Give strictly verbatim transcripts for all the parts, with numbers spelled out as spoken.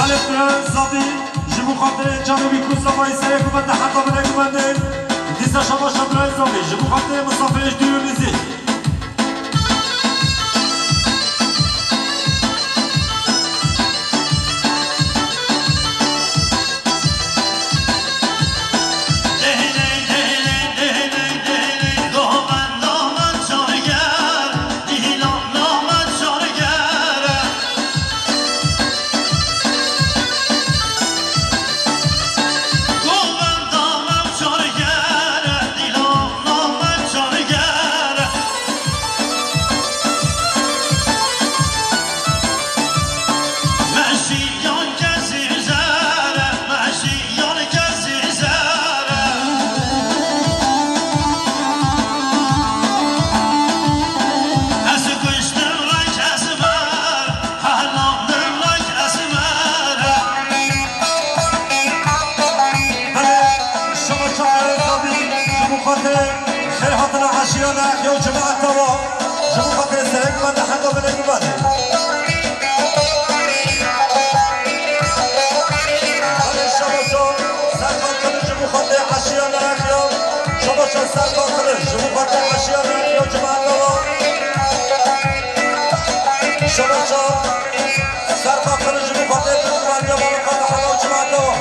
Alê Birayê Zabî, ji bo xatirê çavê wî ku zavayî serê ku bende heta binê ku bende. Dîsa şaba şa Birayê Zabî, ji bo xatirê misafirê ji dûr û nêzîk. Belê, şeva şair Zabî, ji bo xatirê xêr hatina eşîra Nerexiya û cemaeta wa, ji bo xatirê serê ku bende heta binê ku bende. Belê, şeva şa, ser xatirê ji bo xatirê eşîra Nerexiya, şeva şa, ser xatirê ji bo xatirê eşîra Nerexiya û cemaeta wa. Şeva şa, ser xatirê ji bo xatirê Tirkmeniya mala xwe de hela û cemaeta wa.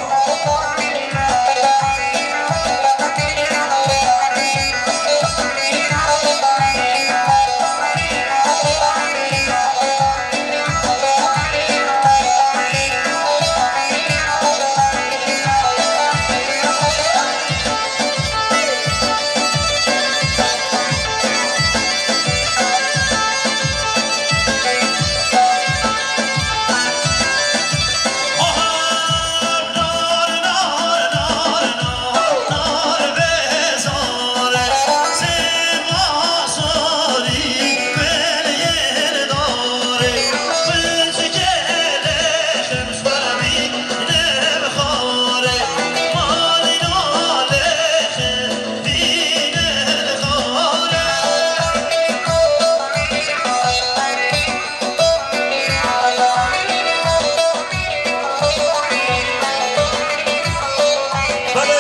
Belê,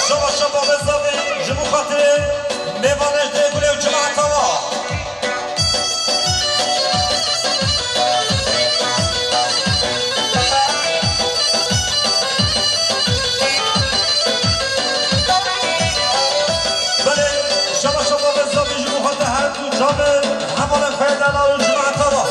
şeva şeva Bezavê, ji bo xatirê mêvanê ji dê gulê û cemaeta wa. Belê, şeva şeva Bezavê ji bo xatirê her du camê hevalên xwe yê delal û cemaeta wa.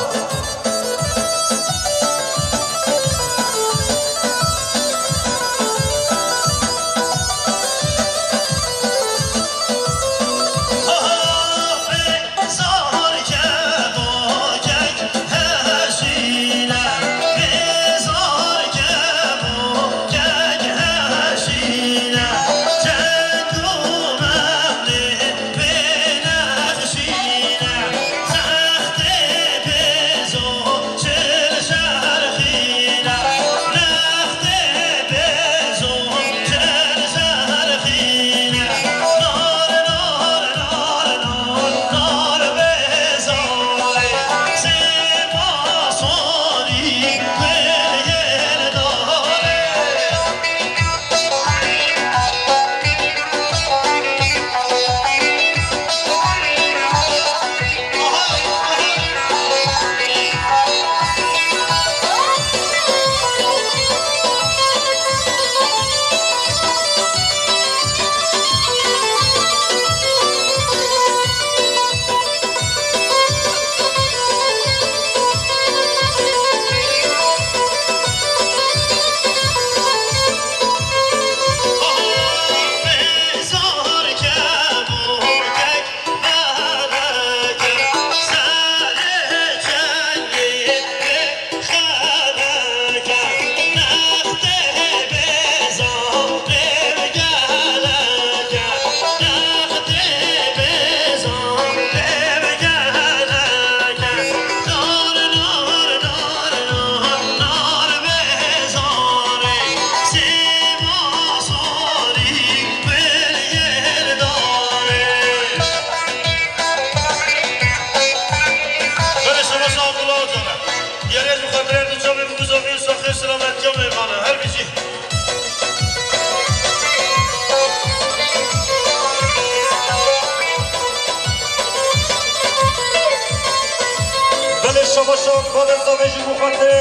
Mavê zavê ji bo xwe tê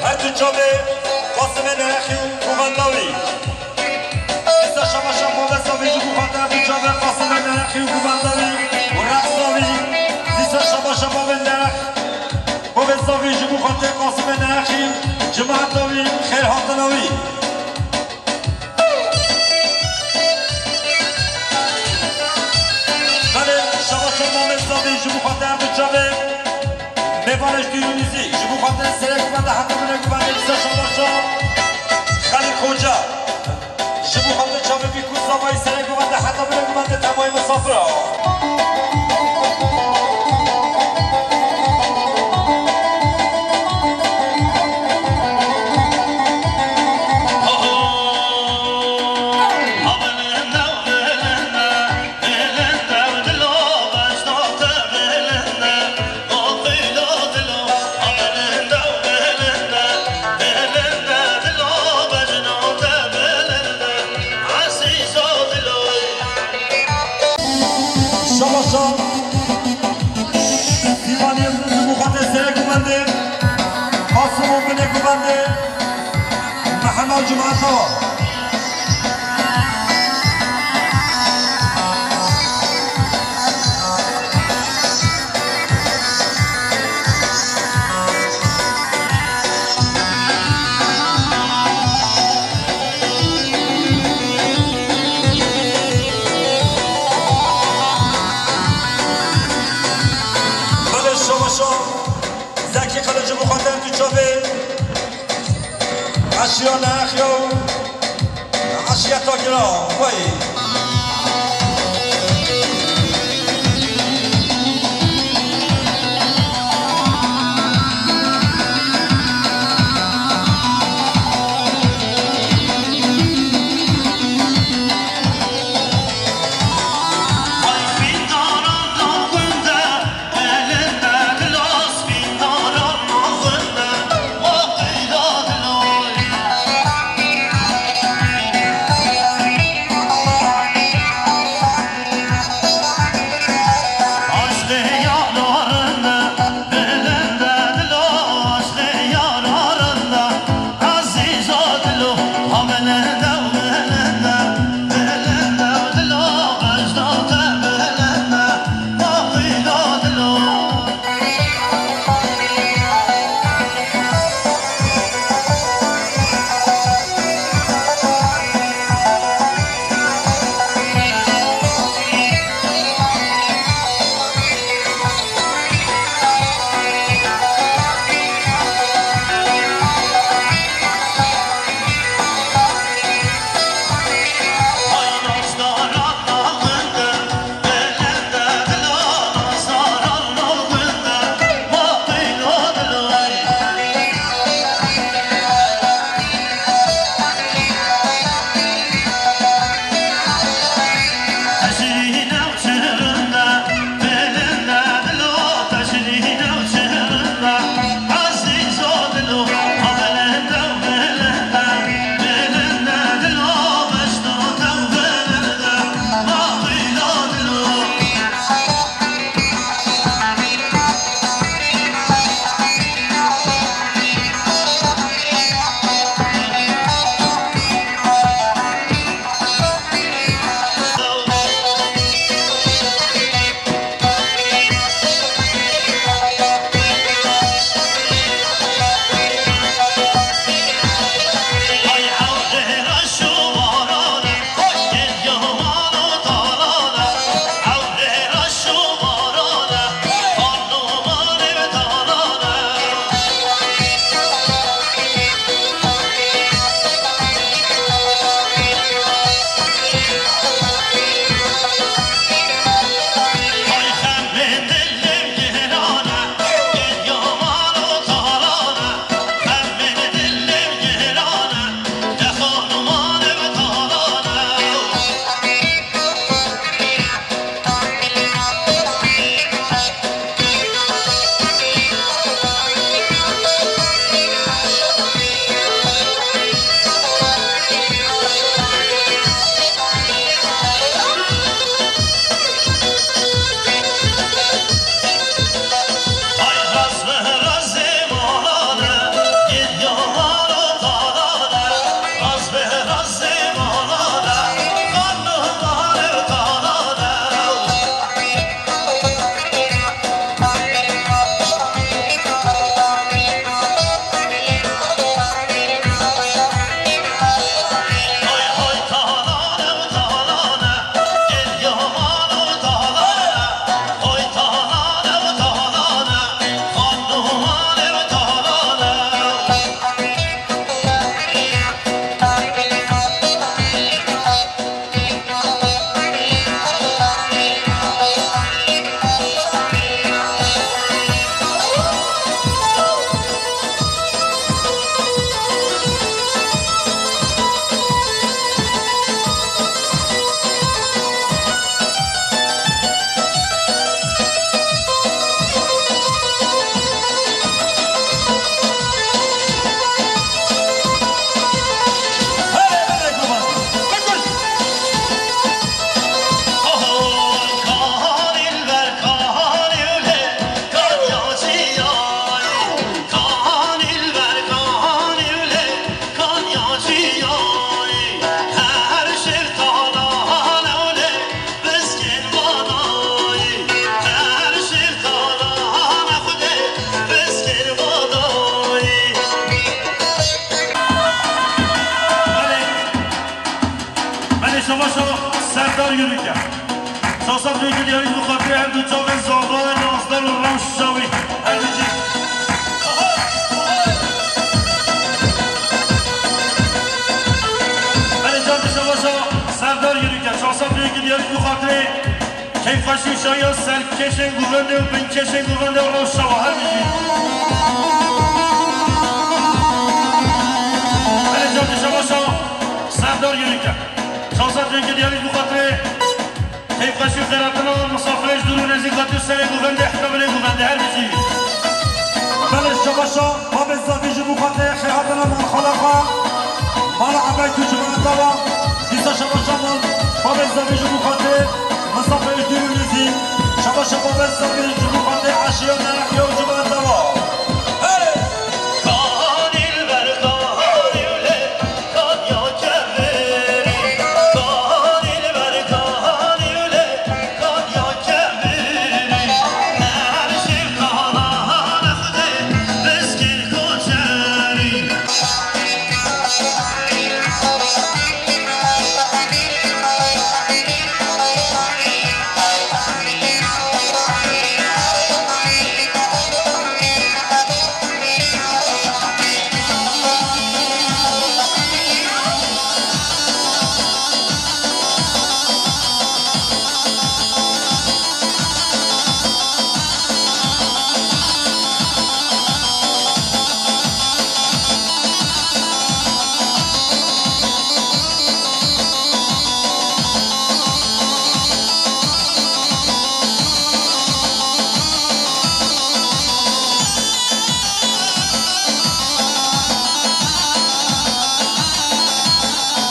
her du çavê Qasimê Nerexî û govenda wî. Dîsa şabaşa mavê zavê ji bo xwe tê her du çavê Qasimê Nerexî û govenda wî û rexsa wî. Dîsa şabaşa mavê Nerex, mavê zavê ji bo xwe tê Qasimê Nerexî, cemaeta wî, xêr hatina wî. Belê, şabaşa Mamed Zavî ji bo xwe derdi çavê. Mêvanê ji Dîrûnîzî ji bo xwe serê guvende heta binê guvende dîsa şabaşa Xelîl Xoca. Ji bo xwe çavê vî ku zavayî serê guvende heta binê guvende temayê misafira. Şabaşa Sîvanê Yildiz ji bo xwe tê serê guvendê, Qasim û binê guvendê, Mehema û cemaeta wa. Belê şabaşa Zekî Qiliç ji bo xwe derdi çavê. Eşya Nerexiya û eşya Takira. Wey. Yürüke. Sasat Bey gidiyor bu kadri her bir çağın zorluğu, nazdan olmam şavi. Her bir şey. Hele can dışa başa Serdar Yürüke. Sasat Bey gidiyor bu kadri. Keyfbaşî şaya serkêşên govendê û binkêşên govendê rewşa we her bijî. Belê can dişa başa Serdar Yürüke. Çawsat Renkê diyarî bu xatirê keyfbaşî û xêratina misafirê ji dûr û nêzîk hatî û serê govendê heta binê govendê her bijî. Belê şebaşa babê zavî ji bo xatirê xêhatina malxala xwe, mala ebek û cimata wa, dîsa şebaşa mal babê zavî ji bo xatirê misafirê ji dûr û nêzîk, şebaşa babê zavî ji bo xatirê eşiya me ya û cimata wa. Hey!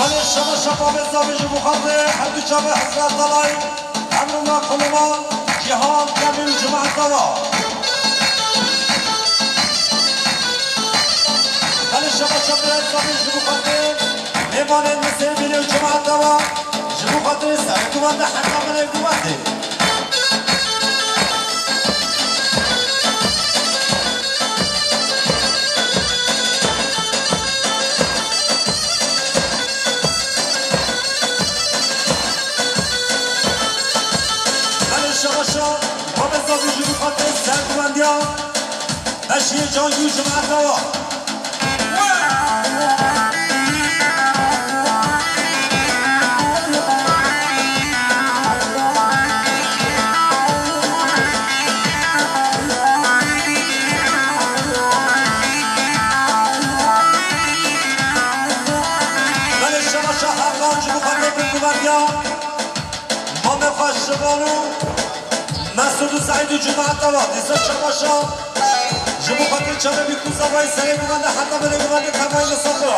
Belê şebaşa babê zavî ji bo xatirê her du çavê Hezret Dalay, Emrullah Kuluma, Cîhan Demîr û cemaeta wa. Belê şebaşa babê zavî ji bo xatirê mêvanên Meseyê Bîlê û cemaeta wa, ji bo xatirê serê govendê heta binê govendê. Belê şebaşa babê zavî ji bo xatirê sergovendiya Beşîr Cangî û cemaeta wa. Belê şebaşa Haqan ji bo xatirê binguvendiya mamê xwe Şivan û Mesûd û Seîd û cemaeta wa. Dîsa şebaşa ji bo xatirê çavê bîkû zavayî serê govendê heta binê govendê tevayî li ser xwe.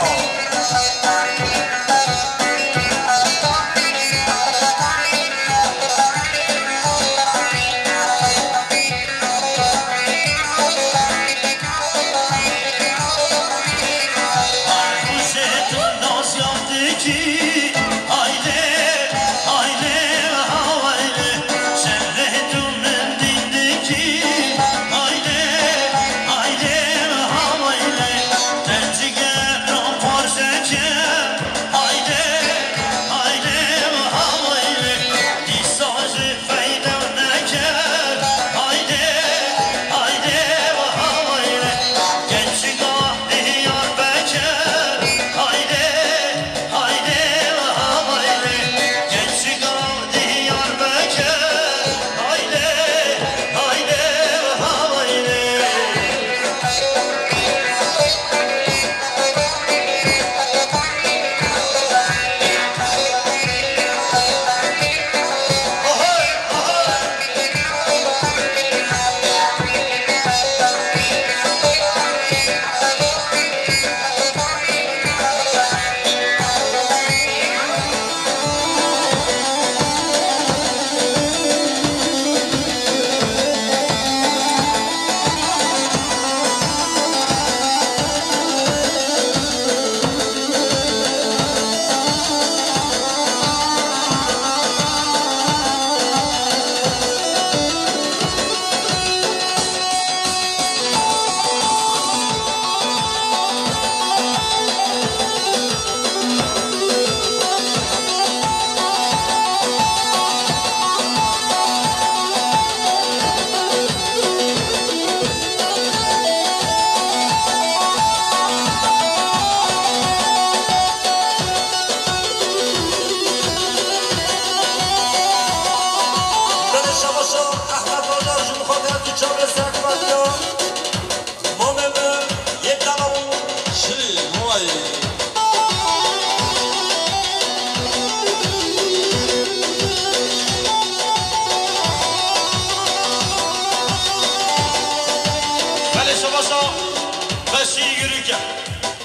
Yürüyken.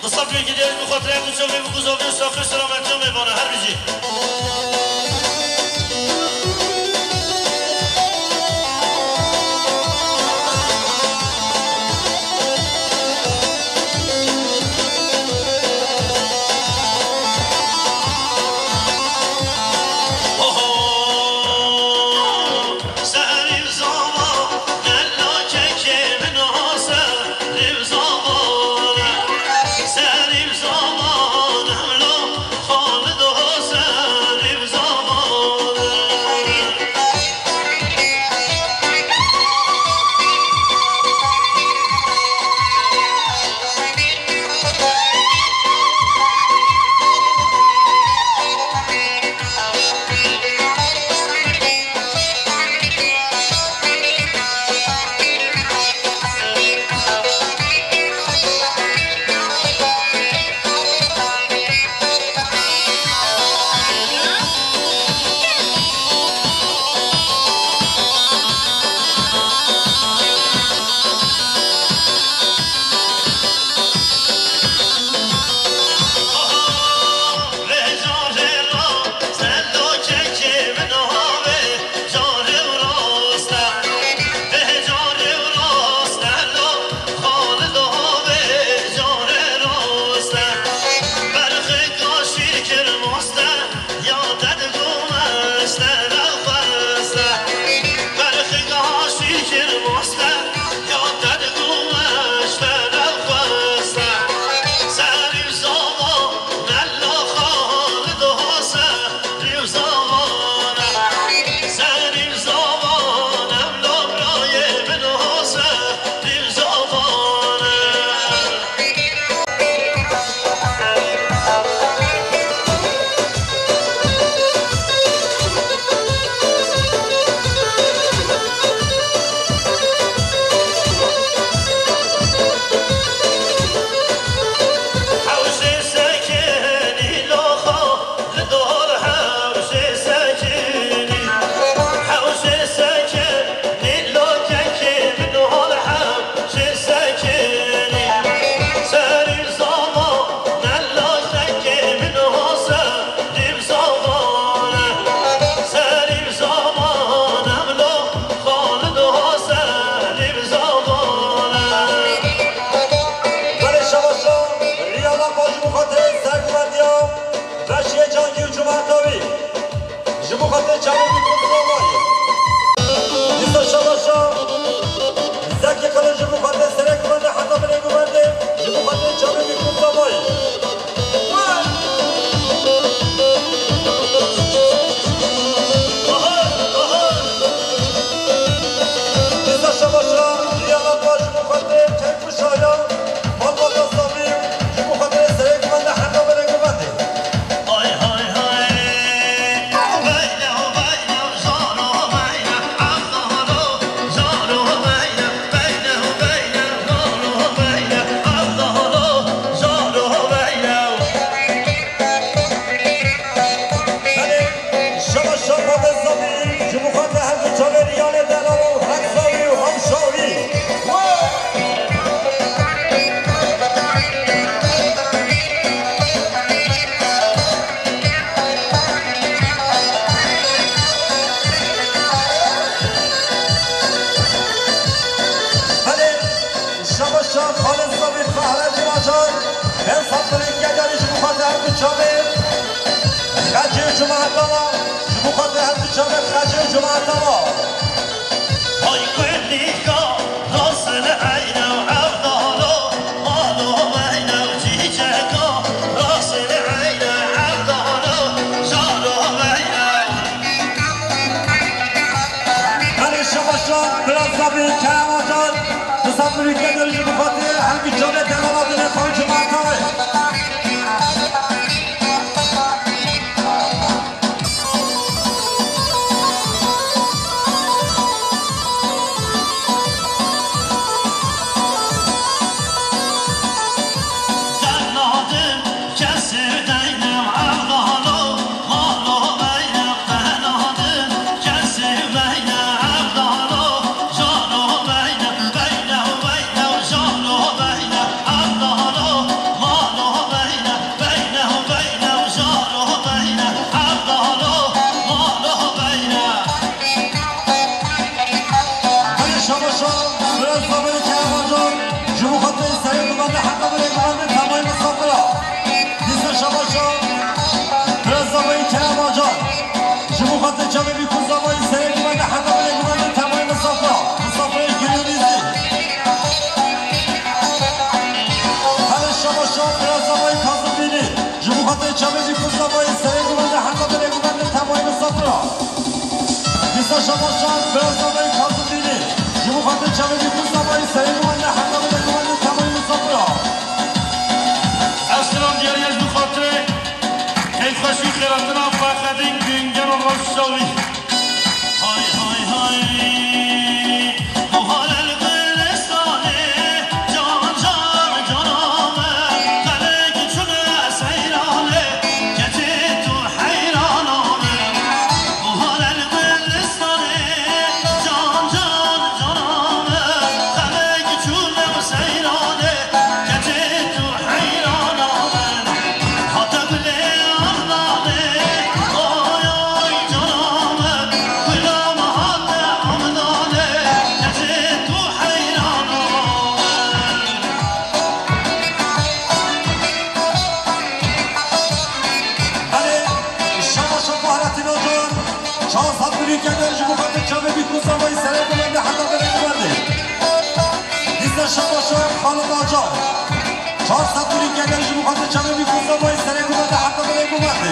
Kısa bir gidelim, bu kadar. Bu çok iyi, bu kız oluyor. Sakın selamet olmayın bana, her bizi. Belê şebaşa, riya me xwe ji bo xatirê serguvendiya Beşîrê Cangî û cemaeta wî. Ji bo xatirê çavê wî ku zava ye. Dîsa şebaşa, Zekî Qiliç ji bo xatirê serê guvendê heta binê guvendê, ji bo xatirê çavê wî ku zava ye. Dîsa şebaşa, riya me xwe ji bo xatirê keyf û şahiya malbata Samî, ji bo xatirê serê guvendê heta binê guvendê. Hay hay hay. Beyne beyne, zaro beyne, Abdalo, zaro beyne, beyne beyne, zaro beyne, Abdalo, zaro beyne. Belê, şeva şeva ve Samî, ji bo xatirê her du çavê riyanê delal û hemzavî û hemşavî. Belê, şeva şeva Xalid Samî, Fehredîn Acar, Hesab Birî Gedarî ji bo xatirê her du çavê. Xecê û cemaeta me, ji bo xatirê her du çavê Xecê û cemaeta me. Hay kurdîka, rasin eyne Evdalo, malo eyne çîçeka, rasin eyne Evdalo, jalo eyne. Belê şebaşa, biraz da bir kerametan, kısa bir ülke dönüşü bu fatih, hem bir çare devam adına son cemaata. Çavê Bîkû Zavayî serê gumende heta binê gumende temayê misafira. Misafirê gilî rîzî. Hale şaba şab bira Zavayî Kazim Dînî. Ji bo xatirê çavê Bîkû Zavayî serê gumende heta binê gumende temayê misafira. Dîsa şaba şab bira Zavayî Kazim Dînî. Ji bo xatirê çavê Bîkû Zavayî serê gumende heta binê gumende temayê misafira. Ev silav diyariye ji bo xatirê keyfxweşî xêratina Fexedîn Güngero Rojşawî. Hay hay hay. Buhar el Gülistanê, can can cana me, qelek çune seyranê, keçê tu heyrana me. Buhar el Gülistanê, can can cana me, qelek çune seyranê, keçê tu heyrana me. Hate gulê ardanê, oy oy cana me, gula me hate ardanê, keçê tu heyrana me. Erê, şaba şaba Fahrettin Ocan, çar sed birî keder ji bo xatir çavê Bîkû Zavayî serê gumende heta binê gumende. Dîsa şaba şaba Xalid Acar. Çar sed birî keder ji bo xatir çavê Bîkû Zavayî serê gumende heta binê gumende.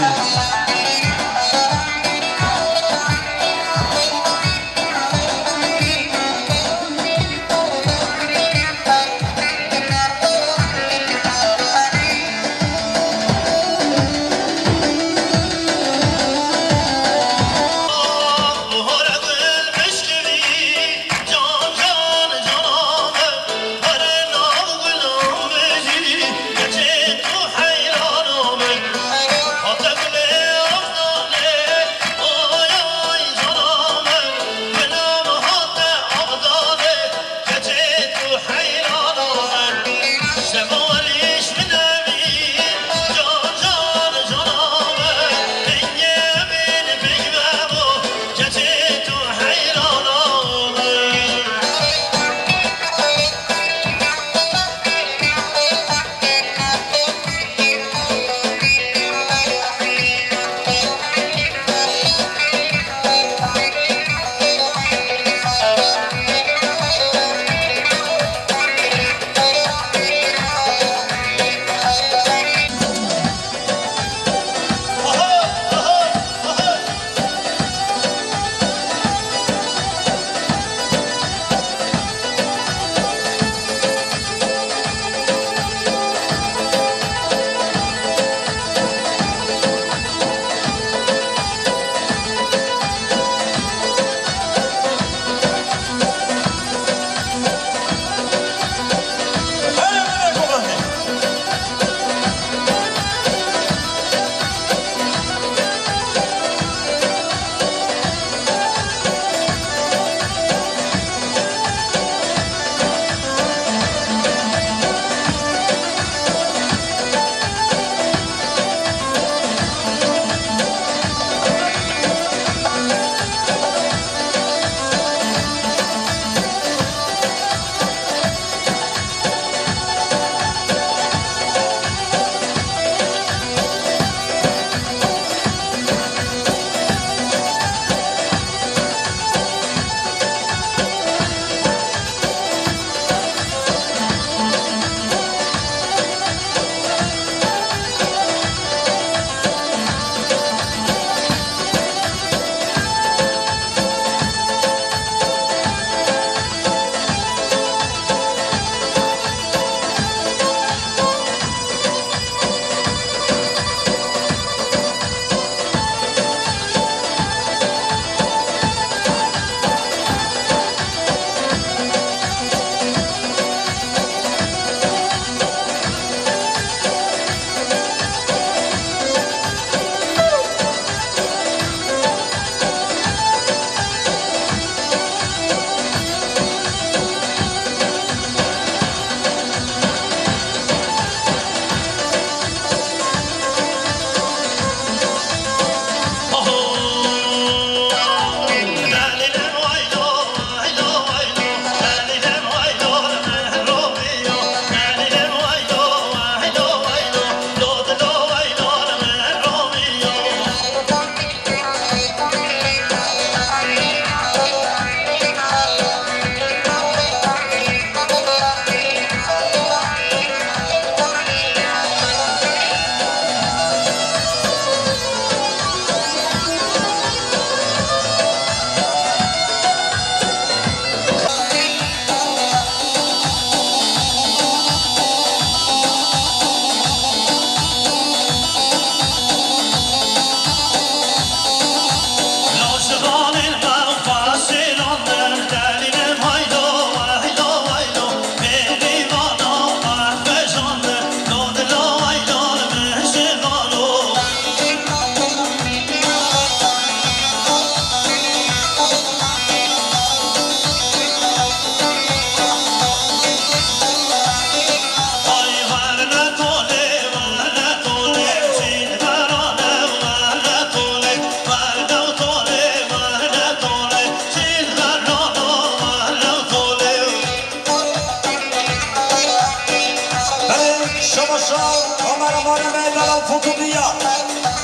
Şabaşa kameramanê me delal Foto Diyar.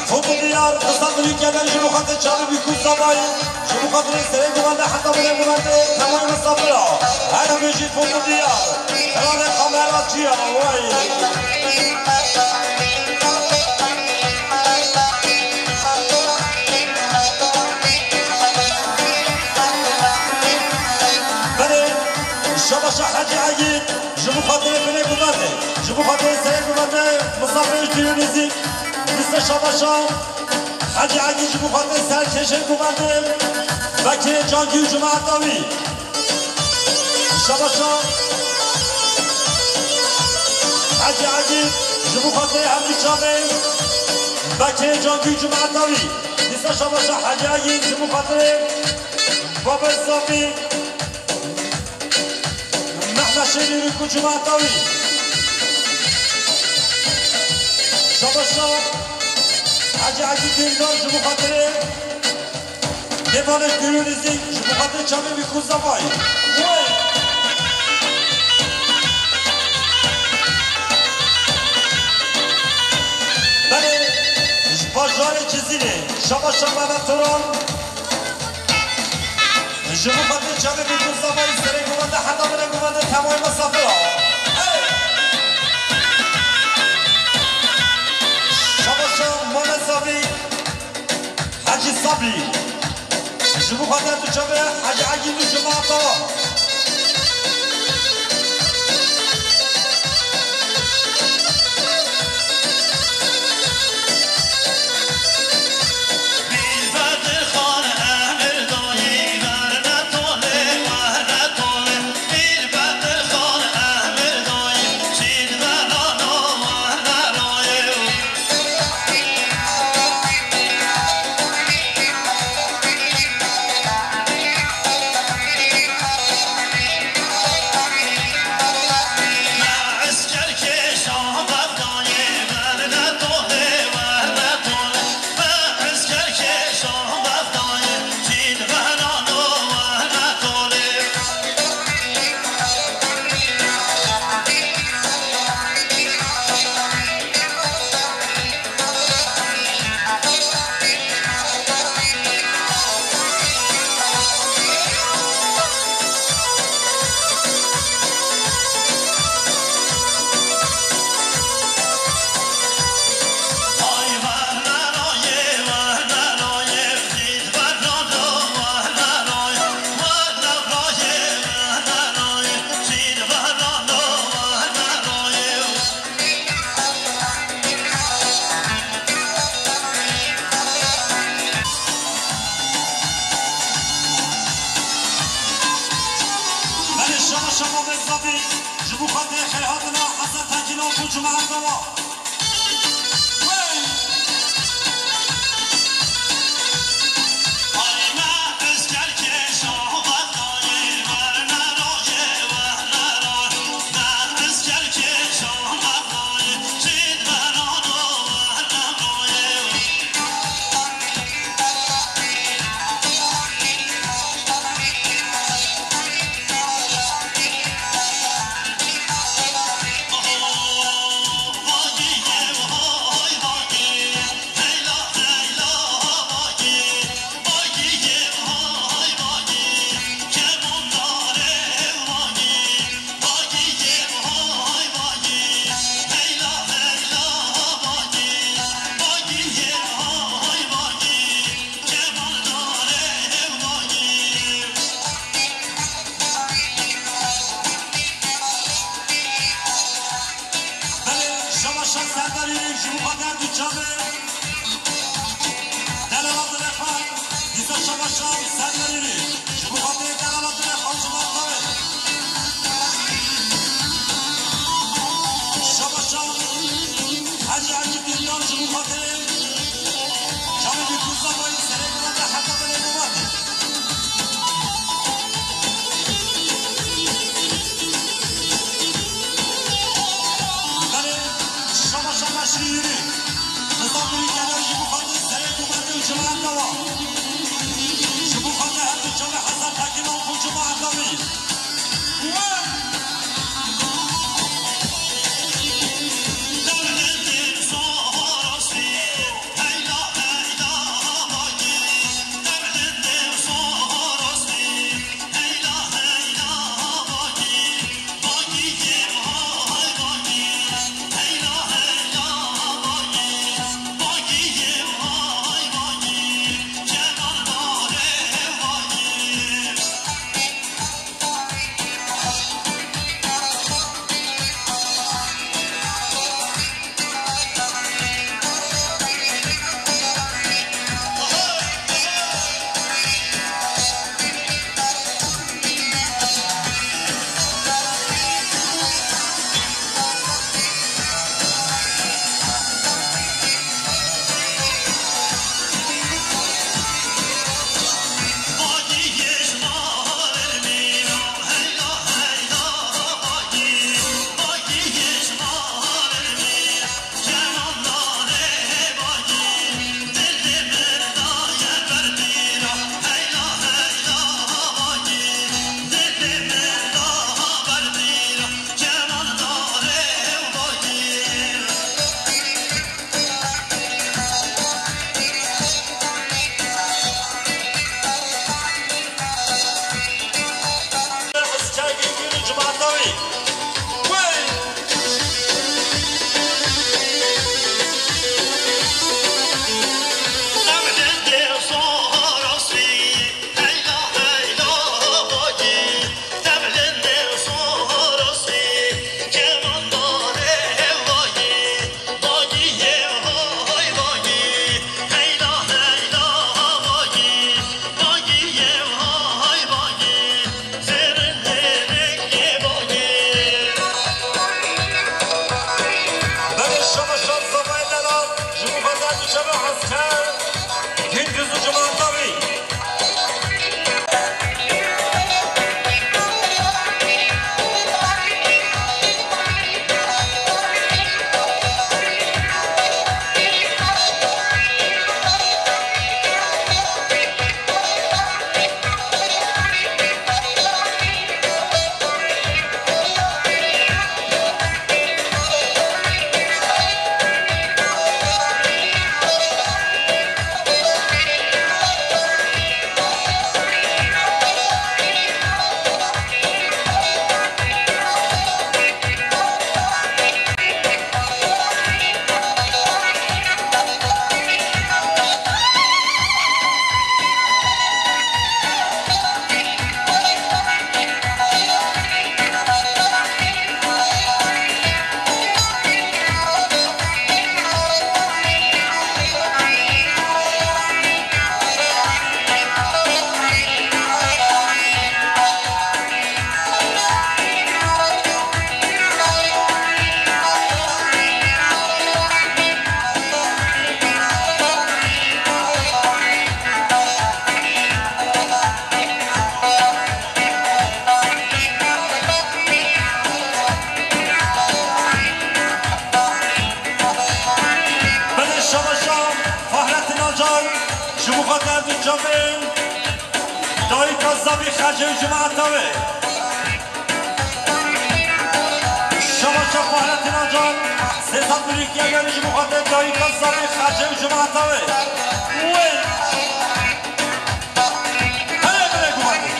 Foto Diyar, qisa milî kene ji bo xatir çavê Bîkû Zavayî, ji bo xatirê serê guvende heta binê guvende temamê misafira. Her hemêjî Foto Diyar. Helalê kamera çiya, way. Belê, şabaşa Hecî Egîd, ji bo xatirê binê guvendê, ji bo xatirê serê guvendê, misafirê ji dûr û nêzîk, dîsa şabaşa Hecî Egîd ji bo xatirê serkêşê guvendê, Bekirê Cangî û cemaeta wî. Şabaşa Hecî Egîd ji bo xatirê hemî çavê Bekirê Cangî û cemaeta wî. Dîsa şabaşa Hecî Egîd ji bo xatirê Babê Zafî, Mehmet Şêrî û cemaeta wî. Şabaşa Hecî Egîd Dîndar ji bo xatirê Mêvanê dûr û nêzîk, ji bo xatirê çavê Bîkû Zavayî. Wey! Belê, ji bajarê Cizîrê, şabaşa Mehmet Turan. Ji bo xatirê çavê Bîkû Zavayî, serê guvende heta binê guvende temamê misafira. Hey! Şabaşa Mehmet Zavî. Hecî Sabrî. Ji bo xatir tu çavê Hecî Egîd û cemaeta we. Belê şama şama bezabî, ji bo xatirê xêrhatina Hesen Tekînan û cemaeta wa. Belê, şama şan serdarî ji bo xatir tu çavê. Delala dilê xwe, dîsa şama şan serdarî ji bo xatirê delala dilê xwe ji bo xwe. Şama şan, Hecî Egîd Dîndar ji bo xatirê çavê Bîkû Zavayî serê guvende heta binê guvende. Belê, şama şama şîrî. Nizam Milî Kenan ji bo xatir serê guvende û cemaeta wa. Ji bo xatir her du çavê Hesen Tekînan û cemaeta wî. Wey! Şeva esker, Cengiz û cemaata wî. Belê şabaşa Fahrettin Acar, ji bo xatir du çavên dayika Zavî Xecê û cemaata wê. Şabaşa Fahrettin Acar, sê sed û yek eger ji bo xatir dayika Zavî Xecê û cemaata wê. Wê. Hele belê gumanê.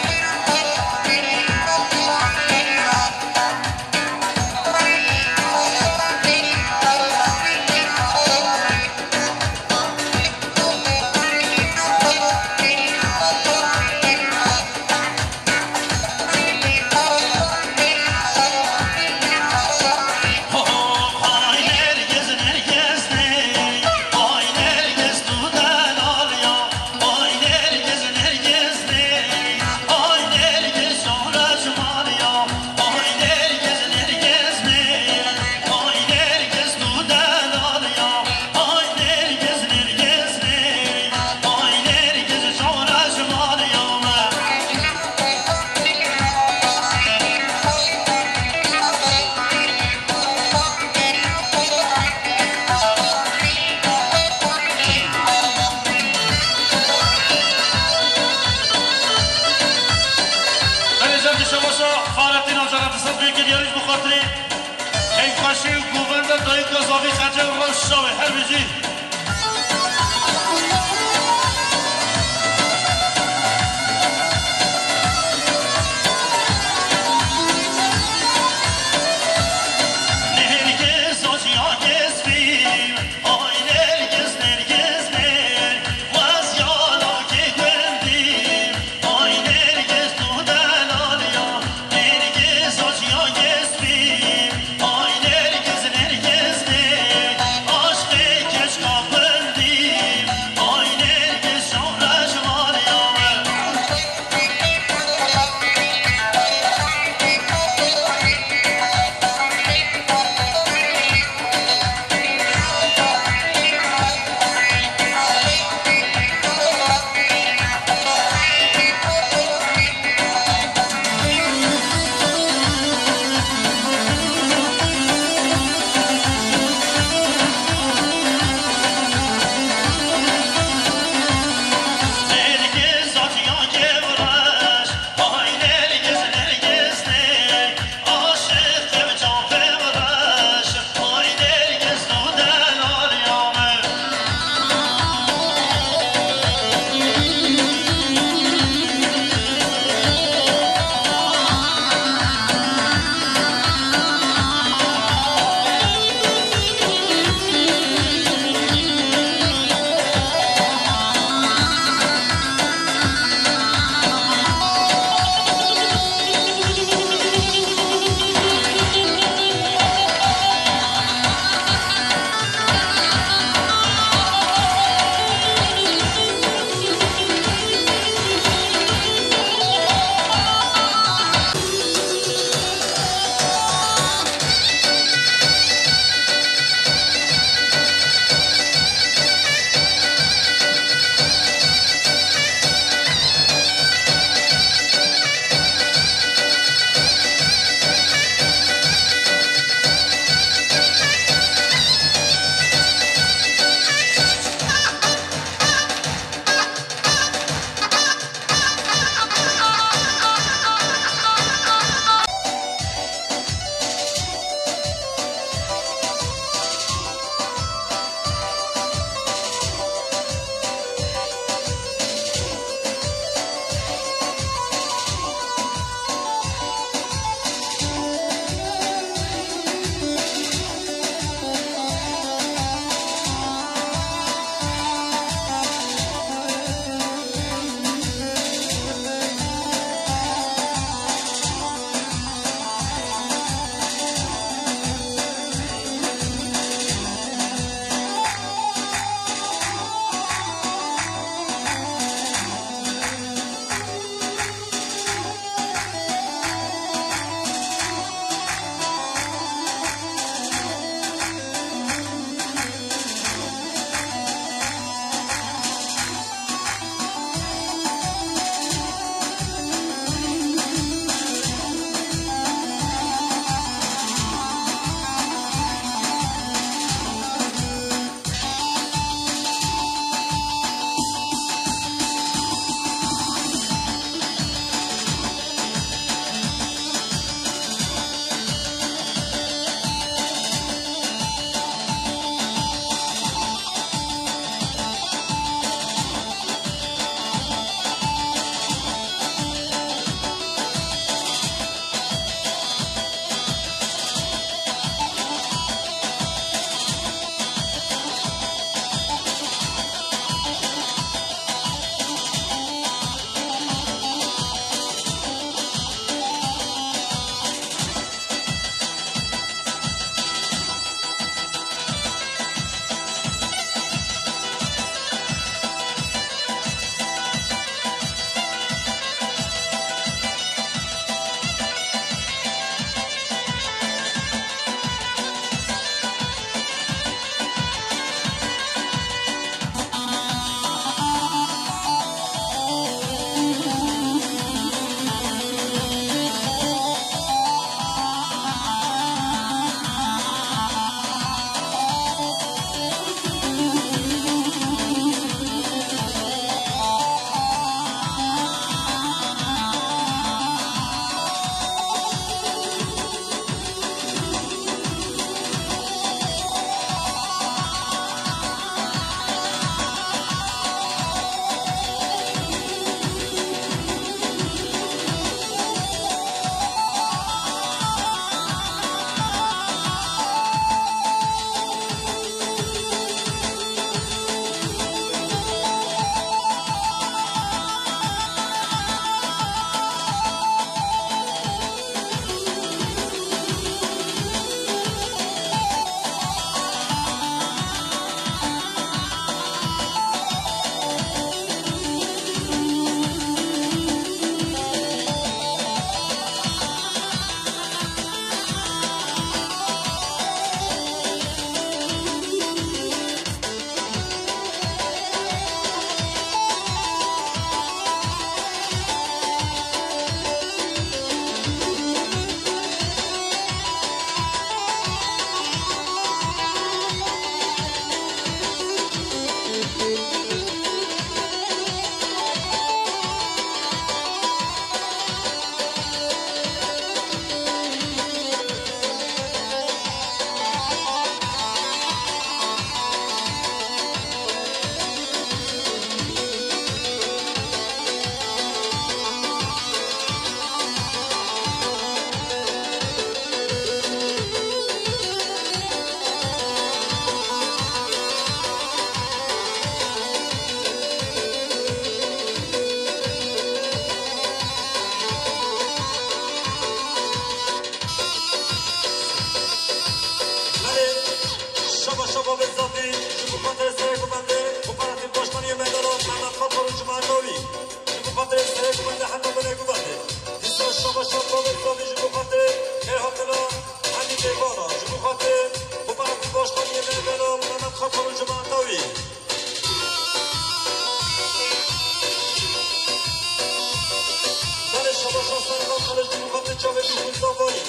Belê, cem dişebaşa Fahrettin Acar, di sed û yekê diyarî ji bo xatirê keyfxweşî û govenda dayika Zavî Xecê û rewşa wê her bijî. Şaba Bezatî ji bo xatirê serê guvendê û parantî başkaniyê Mendala Mehmet Xatar û cemaeta wî. Ji bo xatirê serê guvendê heta binê guvendê. Dîsa şaba şaba Bezatî ji bo xatirê kêrhatina Hemî Mêvana. Ji bo xatirê û parantî başkaniyê Mendala Mehmet Xatar û cemaeta wî. Belê şabaşa Serkan Kılıç ji bo xatirê çavê wî ku zavayî.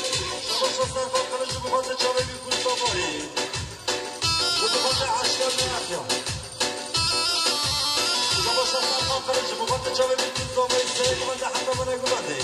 Şabaşa Serkan Kılıç ji bo xatirê çavê wî ku zavayî. Ji bo xatirê Eşkar Neyaxiya. Şabaşa Serkan Kılıç ji bo xatirê çavê wî ku zavayî. Serê guvendê heta binê guvendê.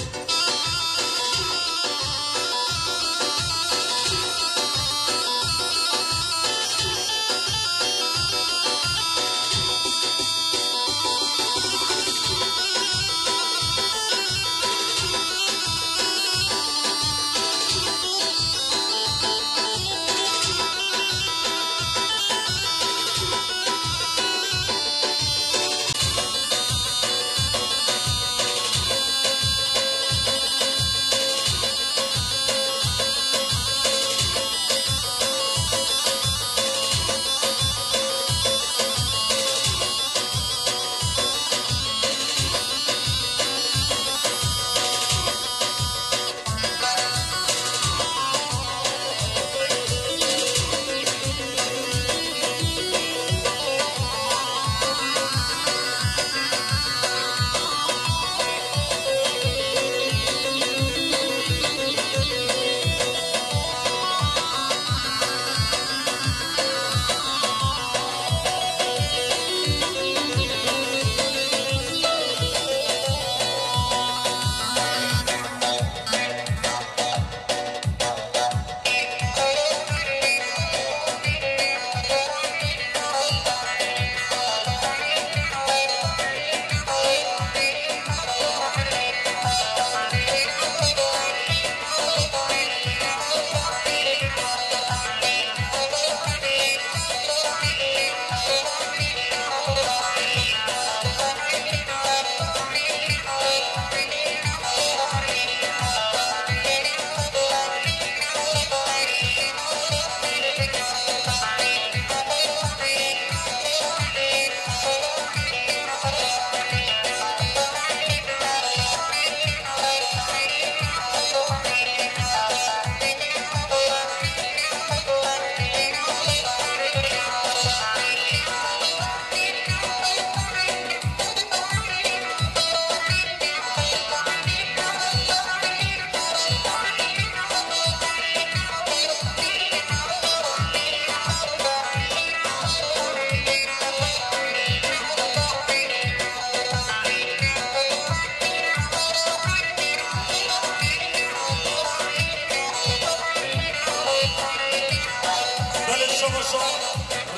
Belê şabaşa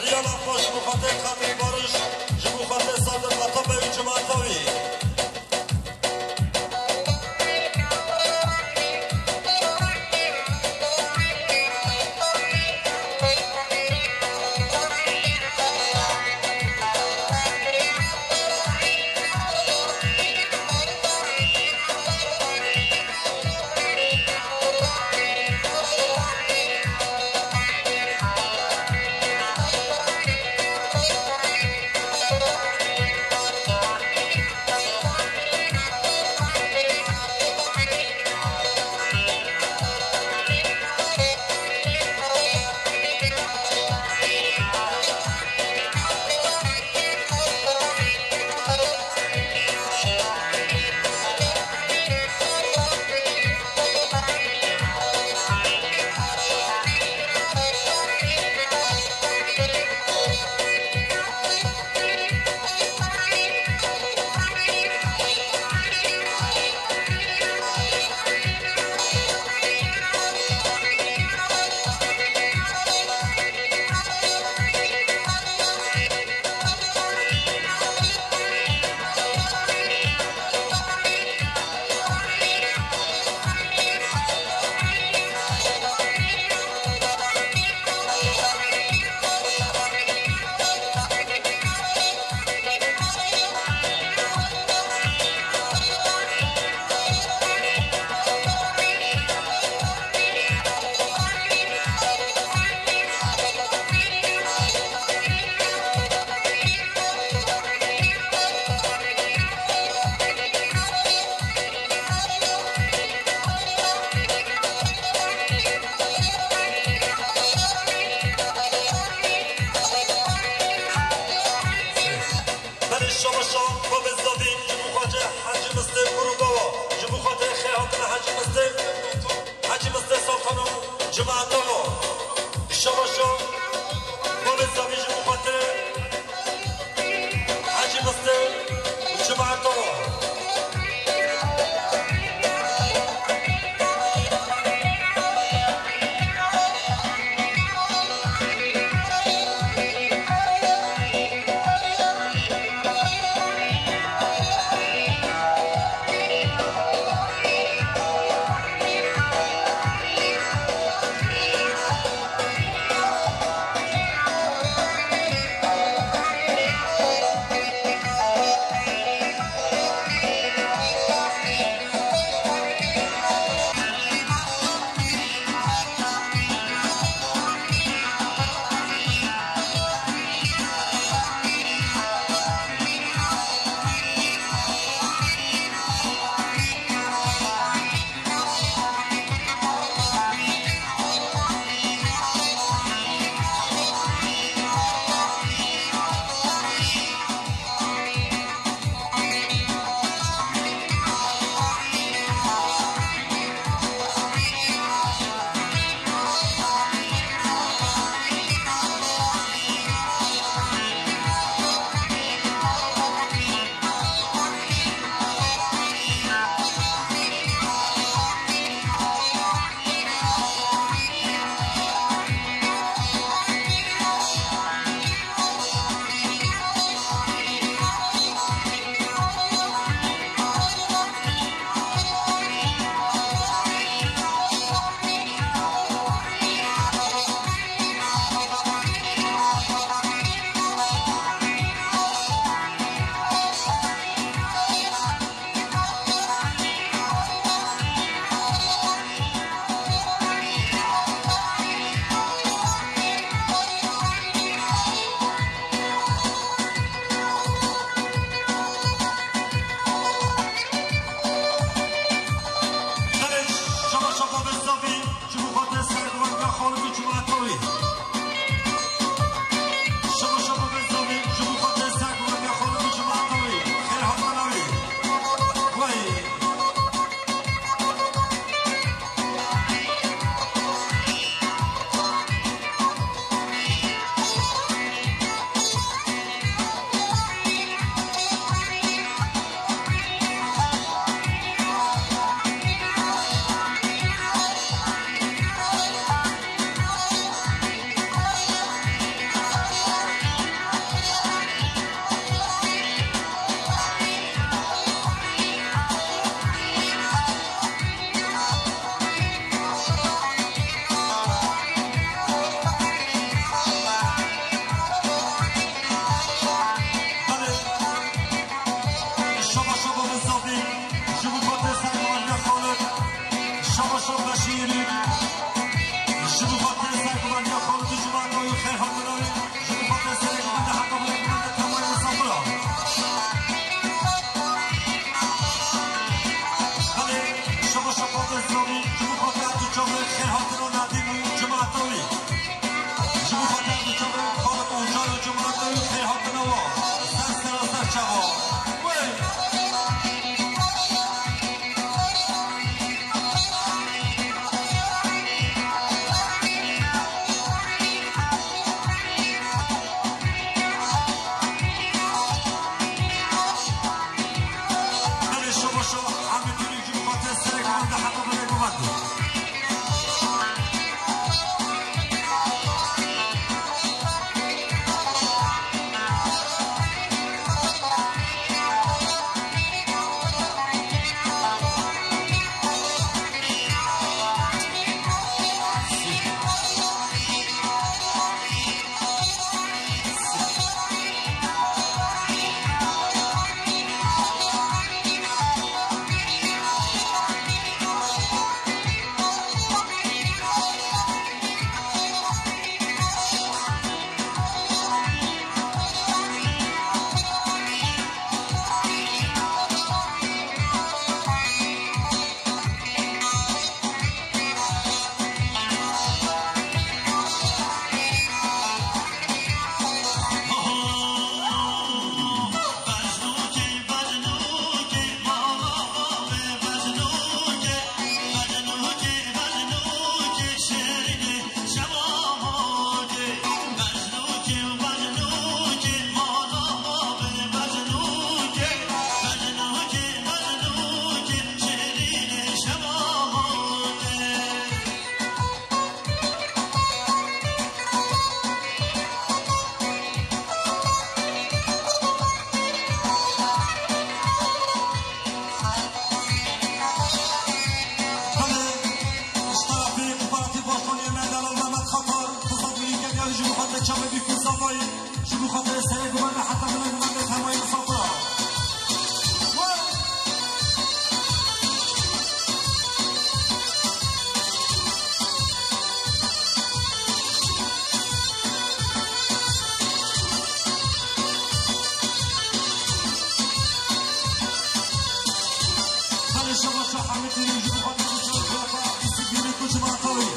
Riyala xwe ji bo xatirê Xatê Bariş, ji bo xatirê Sadiq Atabey û cemaeta wî. Hacî Mistê, Hacî Mistê Soltan û cemaeta wa. Şabaşo, bavê zavî ji bo xatirê Hacî Mistê û cemaeta wa. Belê, şaba şaba be zavî, ji bo xatirê serhilwandiya xalid û cemaeta wî. Şaba şaba be zavî, ji bo xatirê serhilwandiya xalid û cemaeta wî. Xêr hatina wî. Wey. Şaba şaba be zavî, ji bo xatirê serhilwandiya xalid. Şaba şaba be şîrî, ji bo xatirê serhilwandiya xalid û cemaeta wî. Xêr hatina wî. Ji bo xatirê serê min de heta xatirê min de temaya misafira. Belê, şaba şaba be zavî, ji bo xatirê tu çavê xêr hatina Nedîm û cemaeta wî. Ji bo xatirê tu çavê xalid û cay û cemaeta wî xêr hatina wa. Ser sera ser çava. Wey! Belê şaba şaba, Ehmed Yunus ji bo xatirê serek min de heta belê bivendin. Çavê Bîkû Safayî, ji bo xatirê serê guvende heta bila guvende temayê misafira. Belê şebaşa Hemîdî ji bo xatirê serê guvende, îsî bînî ku ji me re tawî.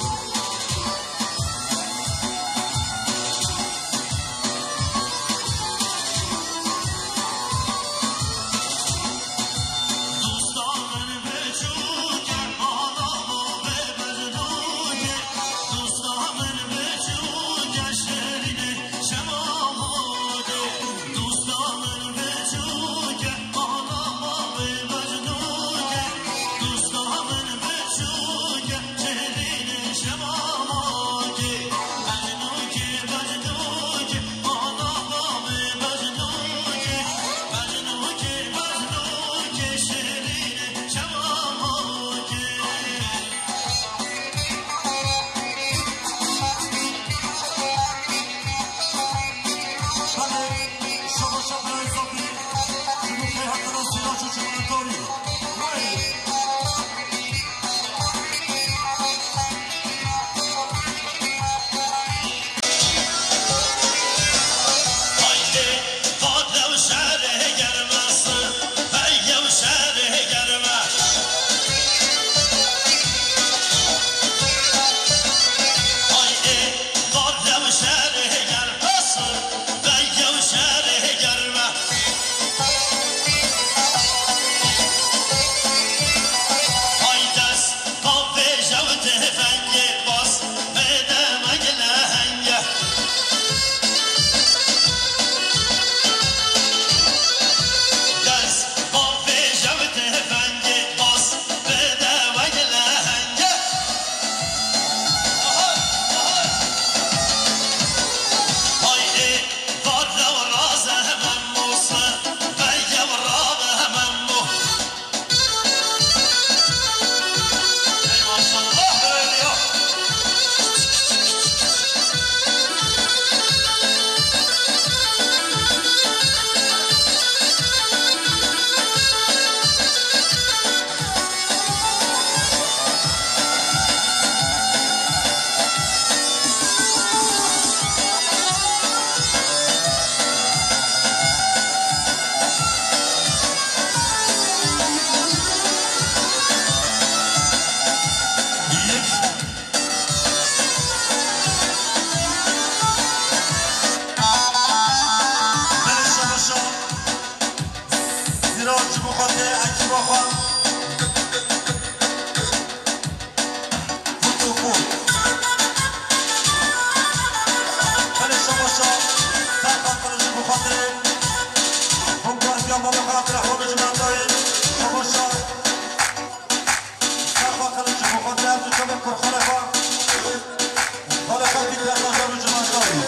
Belê şabaşa Sîrac ji bo xatirê ekîba xwe. Belê şabaşa, ser qaqil ji bo xatirê Hûnkardiya Mame Xatir Ehmed û Cimendayê. Şabaşa, ser qaqil ji bo xatirê her du çavên kurxalê xwe. Xalê xwe dî der bajar û Cimendayê.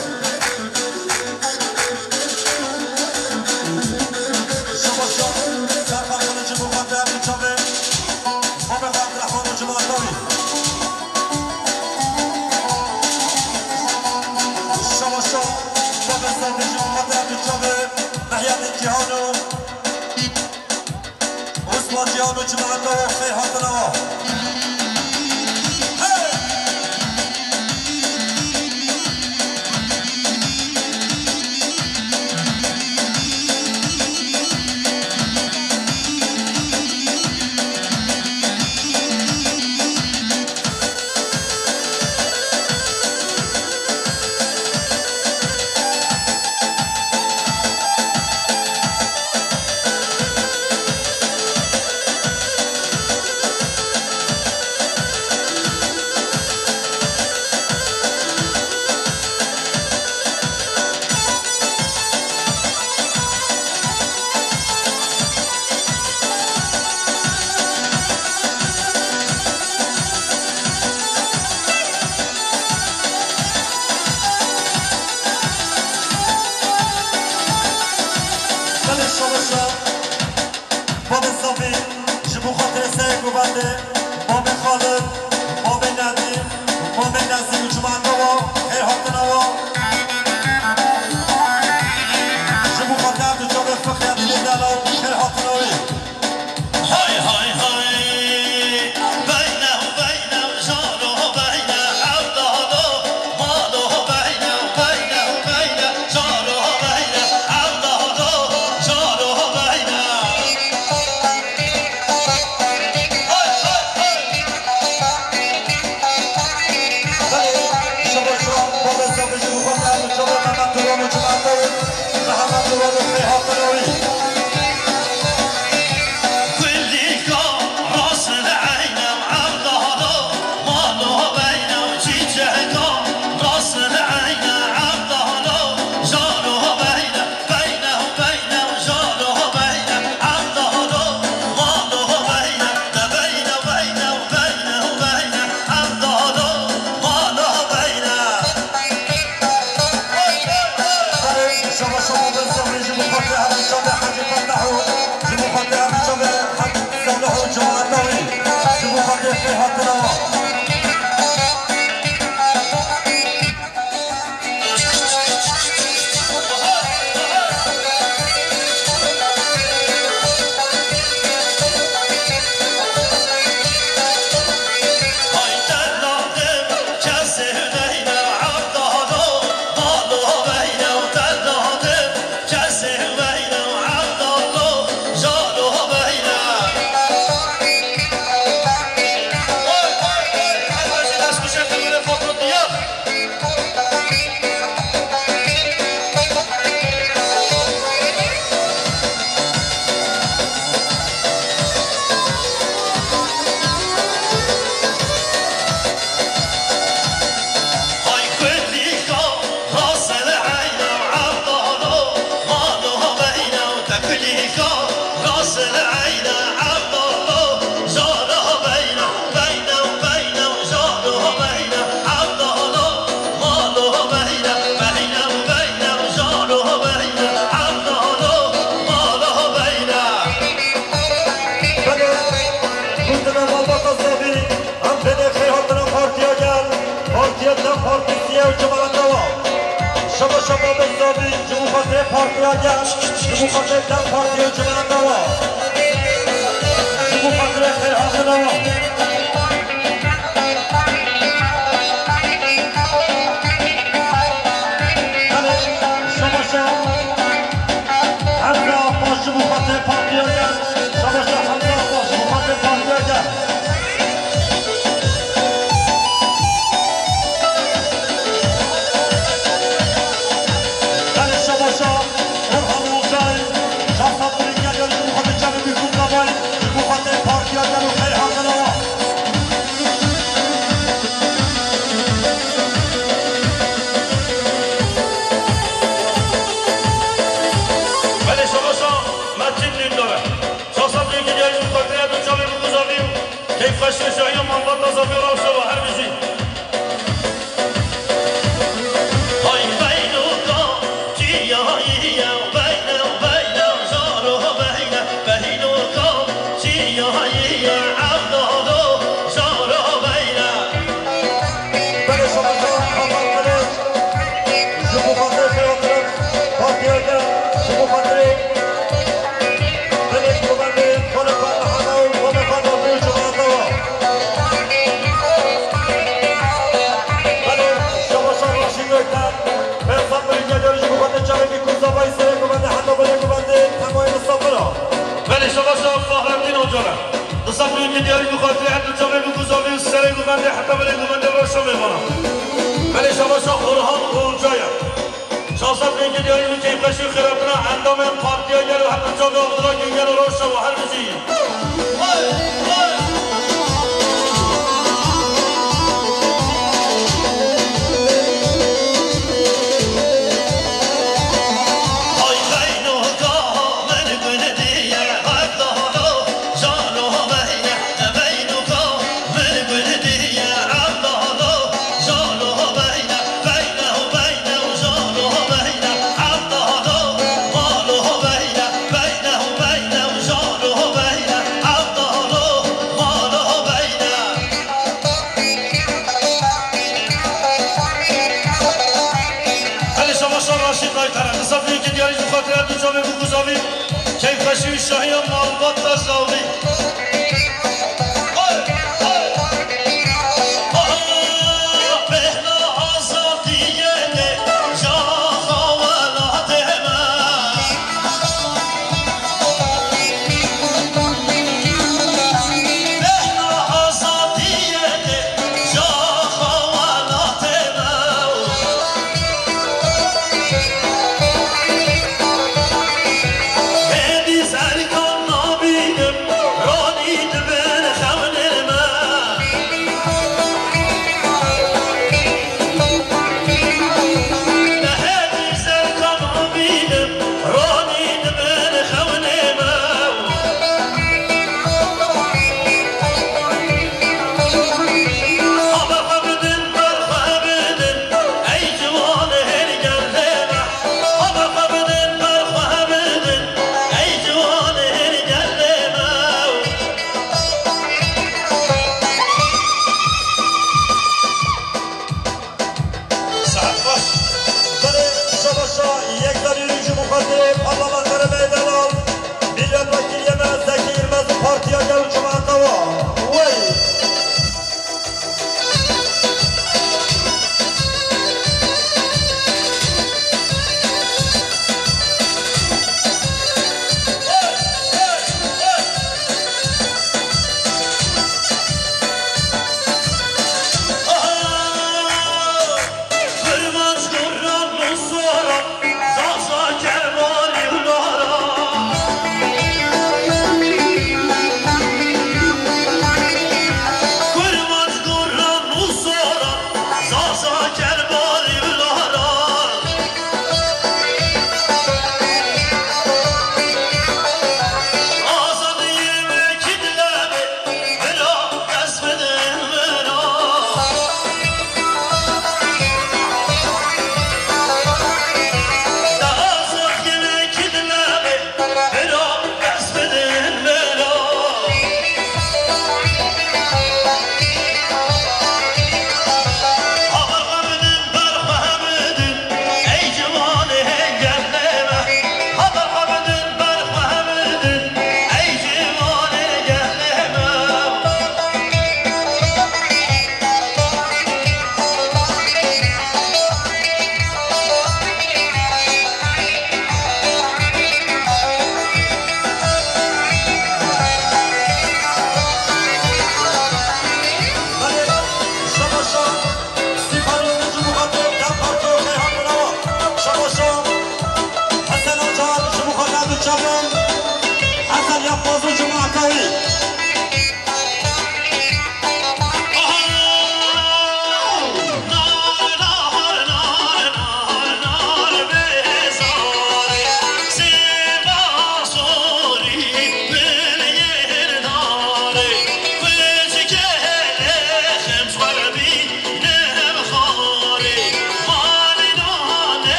Şabaşa, ser qaqil ji bo xatirê her du çavên. Mame Xatir Ehmed û Cimendayê. Şabaşa, Mame Xatir ji bo xatirê her du çavên. Mehyadîn Cîhan û Osman Cîhan û Cimendayê, xêr hatin awa. Hey! Belê şabaşa, Babê Safî, ji bo xatirê serê govendê, Babê Xalid, Babê Nedîm, Babê Nezîr û cemaeta wa, xêr hatin awa. Hatina wan. Belê, gotina malbata Zavî, em belê xêr hatina partiya gel, partiya DEM Partî siyê û cemaeta wa. Şaba şaba be Zavî, ji bo xatirê partiya gel, ji bo xatirê DEM Partî û cemaeta wa. Ji bo xatirê xêr hatina wa. Belê, şaba şaba. Hemza Abbas ji bo xatirê partiya gel. Şaba şaba Hemza Abbas ji bo xatirê partiya gel. Belê şaba şaba Orhan Olcay, şahsa birînge gel ji bo xatirê çavê Bîkûn Davay, ji bo xatirê partiya gel û xeyr hatina wa. Belê şabaşa Metin Dündar. Şahsa birînge gel ji bo xatirê du çavê Bîkûn Zavî û keyfxweşî û şahiya malbata Zavî rewşa wa her bijî. Hay beynoka çiyayî ye, beyne, beyne, jaro beyne, beynoka çiyayî ye, evdado jaro beyne. Belê şabaşa Hakan Kılıç, ji bo xatirê xêratirin, partiya gel, ji bo xatirê Belê govendê, xwe li xwe Mehema û xwe li xwe Mehmet û cemaeta wa. Belê şabaşa Raşîd Gökmen, Behzat Birînge diyarî ji bo xatirê çavê Bîkûn Zavayî serê govendê heta belê govendê Temayê Mistafira. Belê şabaşa Fahreddîn Ocalan. Disa birînge diyarî ji bo xatirê heta çavê Bîkûn Zavî serê govendê heta belê govendê rewşa mêvana. Belê şabaşa Orhan Olcaya. Şahsa birînge diyarî ji bo keyfxweşî û xêrhatina endamên Partiya Gel û heta çavê Abdullah Güngel û rewşa wa her bijî. Belê şabaşa Raşîd Aytara, disa birînge diyarî ji bo xatirê her du çavê Bîkûn Zavî, keyfxweşî û şahiya malbata Zavî.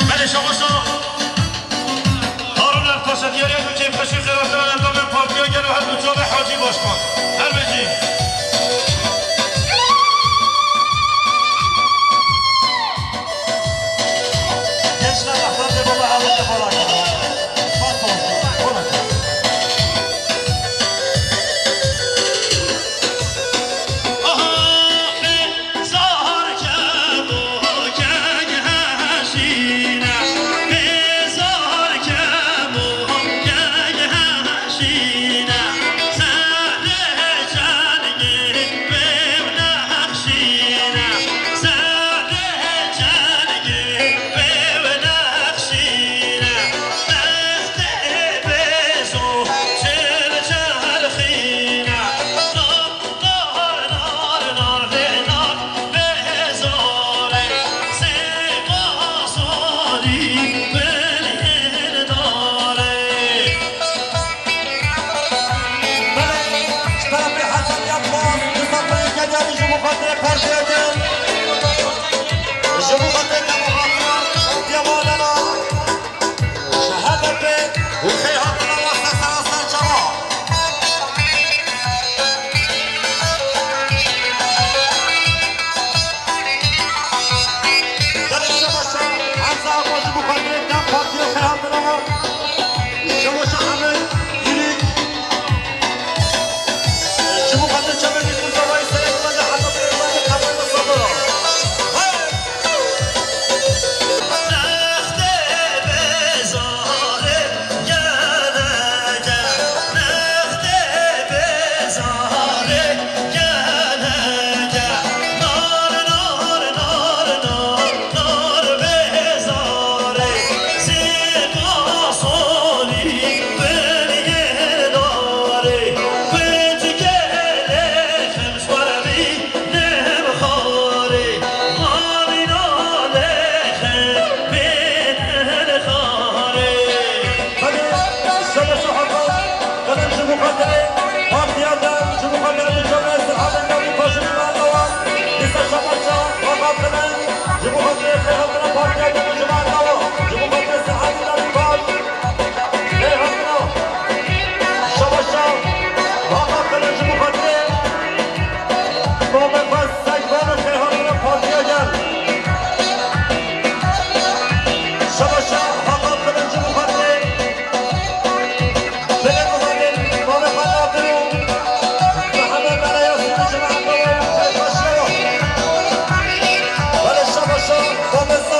Belê şabaşa. Harun Ertaş'a diyariyet û keyfxweşî xêrhatina endamên Partiya Gel û her du çavê Hacî Başkan. Her bijî. Gençler, Ahmet Bey, baba, alın, baba. Bak, bak, bak. Belê, ji terefê Hesen Yilmaz, ji sefreyê Kenyarî ji bo xatirê Partiya Gel, ji bo xatirê Demokrasiya, Partiya Wadana, ji H D P û xêr hatina weste sera ser çava. Belê şebaşa, Hemza Apo ji bo xatirê DEM Partiya xêr hatina. Şebaşa Emin Yürük. Ji bo xatirê çavê Kurda vay serê xwe de heta pê xwe de qebûl sabira. Hey! Hadi, şebaşa Hakan, qelem ji bo xatirê Partiya Dem, ji bo xatirê Dîjabê Sihadê Demîrtaş ji me dawa. Dîsa şebaşa Hakan qelem ji bo xatirê xêrhatina Partiya Dem ji me dawa. Ji bo xatirê Sihadê Demîrtaş. Xêrhatina. Şebaşa Hakan qelem ji bo xatirê Bavê xwe Seydan û xêrhatina Partiya Gel. Şebaşa Hakan qelem ji bo xatirê Belê Muhammed, Muhammed Fatih Abdullu, Muhammed Bela Yasin, Cemaat Baba, Çaybaşı. Belê şebaşa, Muhammed Sağ,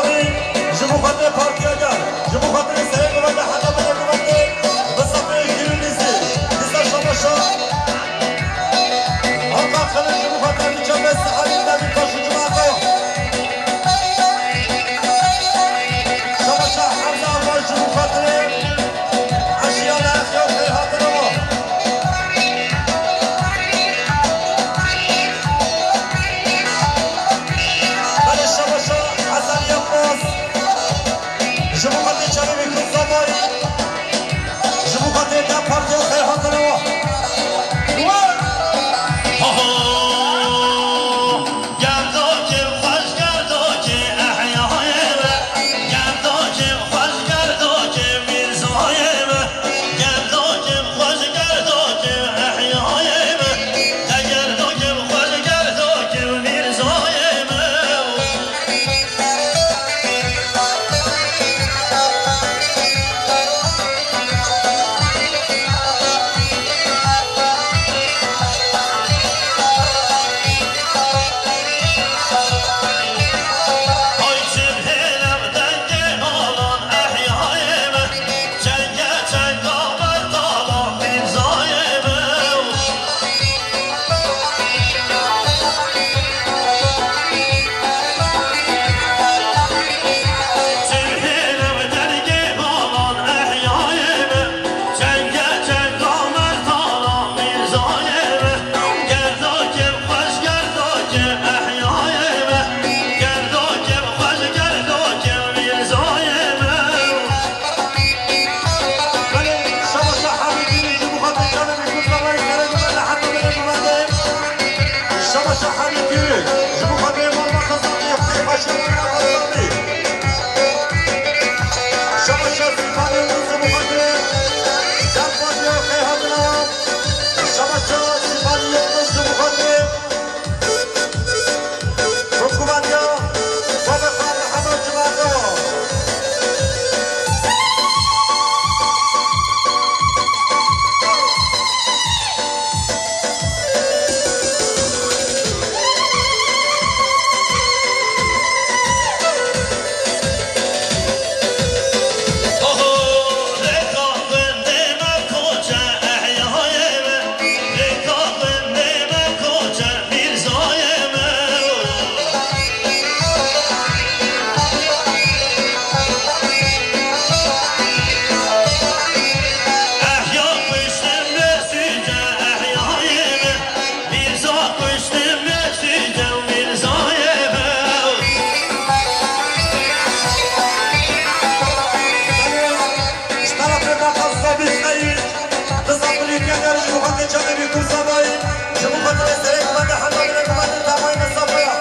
Çavê wî Kursabayî, ji bo xatirê serê guvende heta binê guvende tevayî Mistefaya.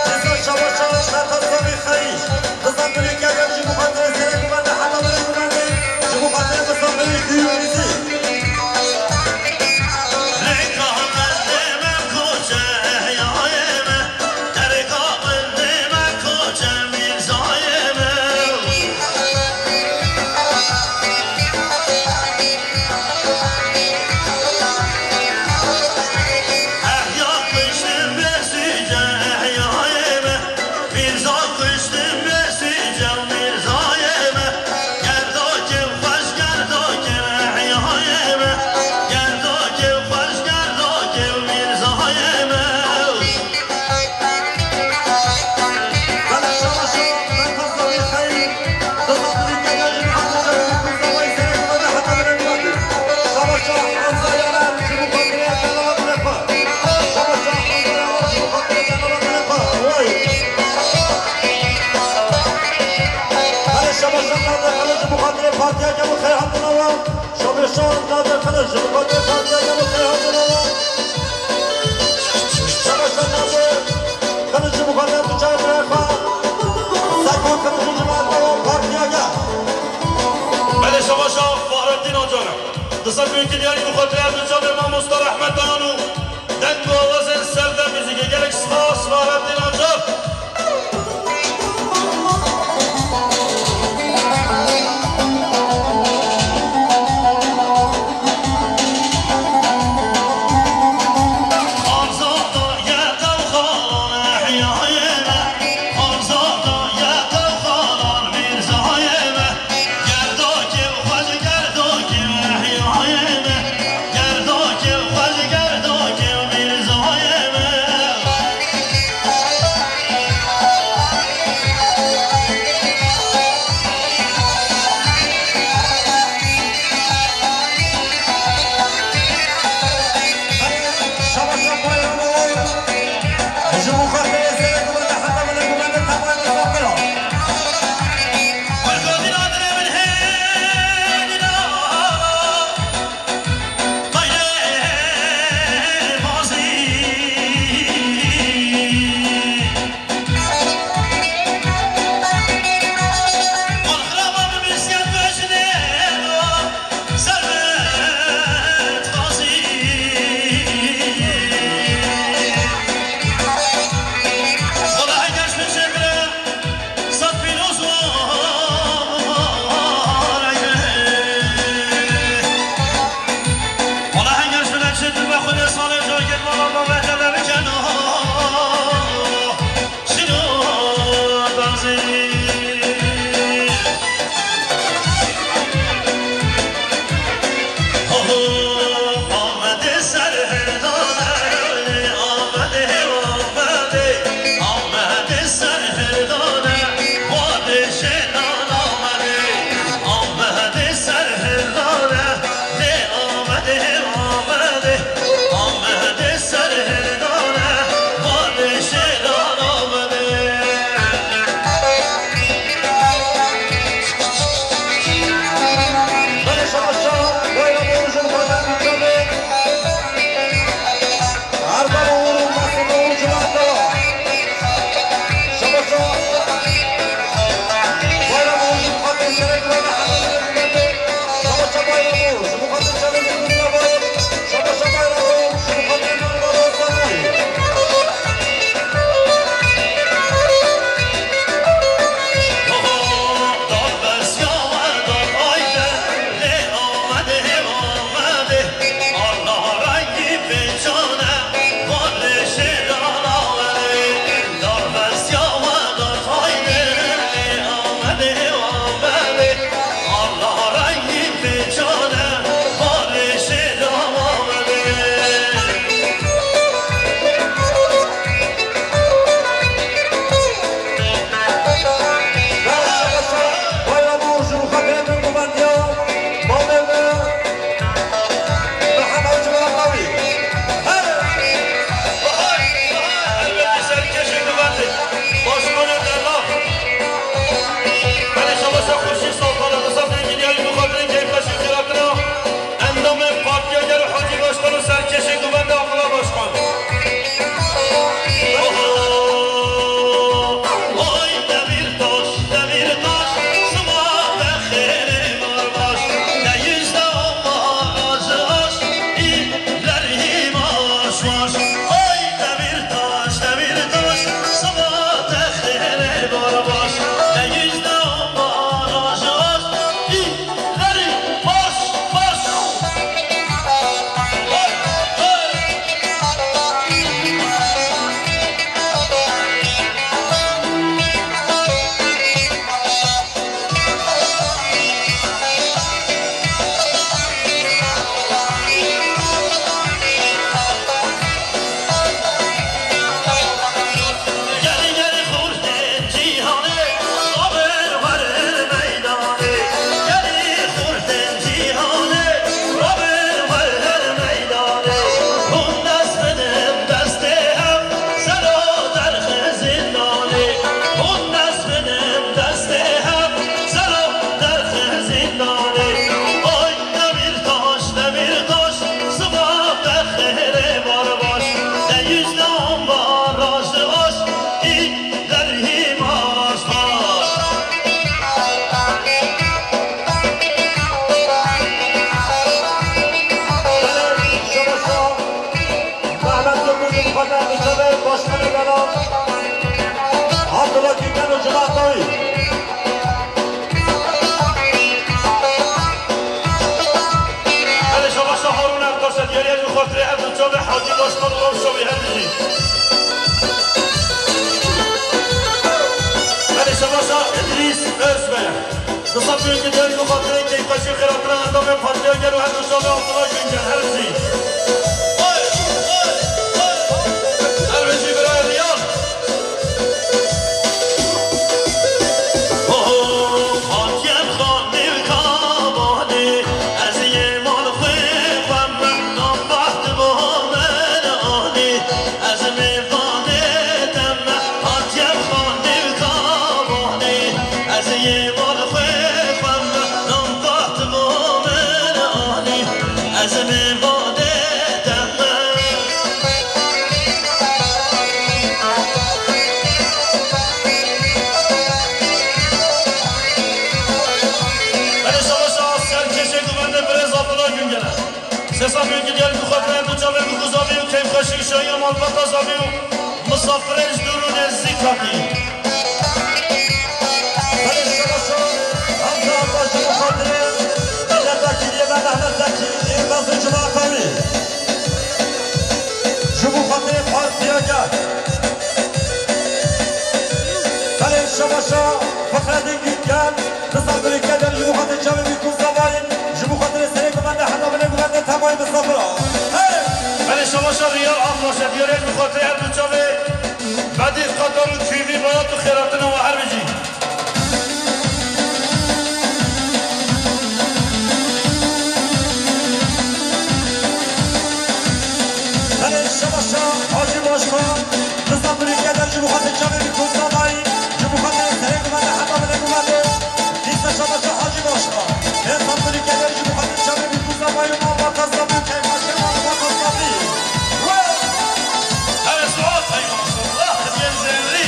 Dîsa şabaşa Mertaz Sabî Xeyî. Dizan kulî keriye ji bo xatirê serê guvende heta binê guvende. Ji bo xatirê Mistefayê Kuyû Mîzî. Şabaşa Nadir, Xelil ji bo xatirê tu çav bire xwe. Seko Xelil ji bo xatirê partiya ge. Belê şabaşa Fahrettin Acar. Di ser mümkün yarî bi xatirê ev du çavê mamosta Rehmet Dayan û deng û awazên serdem muzîkê gelek spas Fahrettin Acar. Di sed û yekî gel bi xatirê keyfxweşî xêratina endamên partiya gel û her du çavê Abdullah Güngel. Her bijî. Her bijî birayê Riyal. Ho, ho, Fatiyem xanê kabanê, ez yê mal xwe xwem, nam beht bo min anê, ez mêvanê te me, Fatiyem xanê kabanê, ez yê mal xwe xwem, nam beht bo min anê, ez mêvanê te me. Belê şabaşa serkêşê guvende birêz Abdullah Güngel e. Sê sed û yekî gel bi xatirê du çavê bi kuzavî û keyfxweşî şahiya malbata zavî û misafirê ji dûr û nêzîk hatî. Belê şabaşa Hamza Abbas ji bo xatirê Mehmet Zekî, Mehmet Zekî, Yilmaz û Cuma Xewî. Ji bo xatirê partiya gel. Belê şabaşa Fexredîn Güngel, Misafirê keder ji bo xatirê çavê wî ku zavayî, ji bo xatirê serê guvende, heta binê guvende temay misafir a. Hey! Belê şabaşa Riyal Akbaş e, diyarê ji bo xatirê her du çavê Bedîr Qadar û Kîvî Bayat û xêratina we her bijî. Belê şabaşa Hacî Başkan, misafirê keder ji bo xatirê çavê wî ku zavayî, ji bo xatirê serê guvende, heta binê guvende. Dîsa şabaşa Hacî Başkan. Hêsan Birî Keder ji bo xatirê çavê wî ku zavayî û malbata zavî û keyfxweşiya malbata zavî. Hey, suat, hey, maşallah, dibiyên zêrî.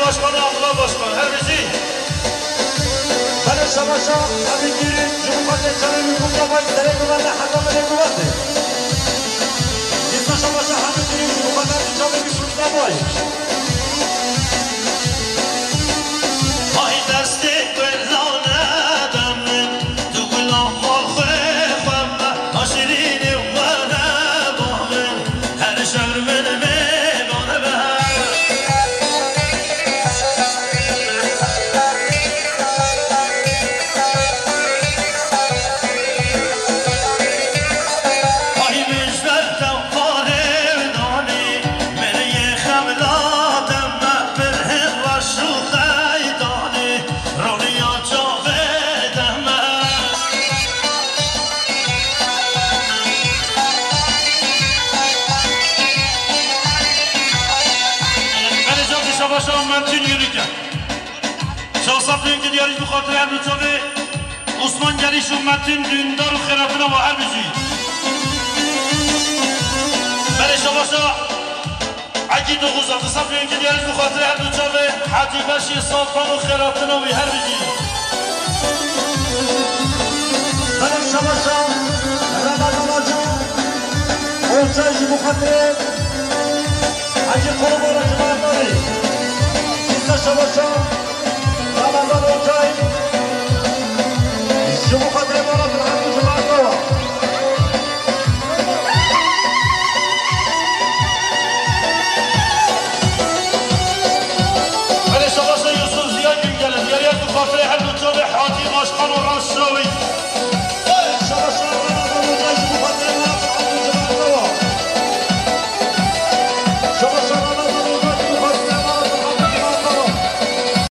Başkan, Abdullah Başkan, her bijî. Belê şabaşa, hemî dîrî, ji bo xatirê çavê min Mustafa, serê guvan le heta min ê guvan de. Dîsa şabaşa, hemî dîrî, ji bo xatirê çavê min Mustafa. Ay destê wela nede min, tu gula xwe xwe me, a şirînê were ba min, her şev min mêvan be. Ay min ji ber te parê danî, min yê xemla te me, min hin reş û xeydanî, roniya çavê te me. Belê, cakê şabaşa Metin Yunike. Şansafliyên ki diyarî bi xatirê her du çavê Osman Gerîş û Metin Dündar û xêratina we her bijî. Belê şabaşa Ekî Doxuz, şansafliyên ki diyarî bi xatirê her du çavê Hecî Beşî Saltan û xêratina wî her bijî. Belê şabaşa Ramazan Hoca, Hoca ji bo xatirê Hacî Qurban Hacî Mehmet Ali. Dîsa şabaşa Ramazan Hocay. Ji bo xatirê Mala Firhat û cemaeta. Belê şabaşa Yusuf Ziya Güngel, diyarî bi xatirê her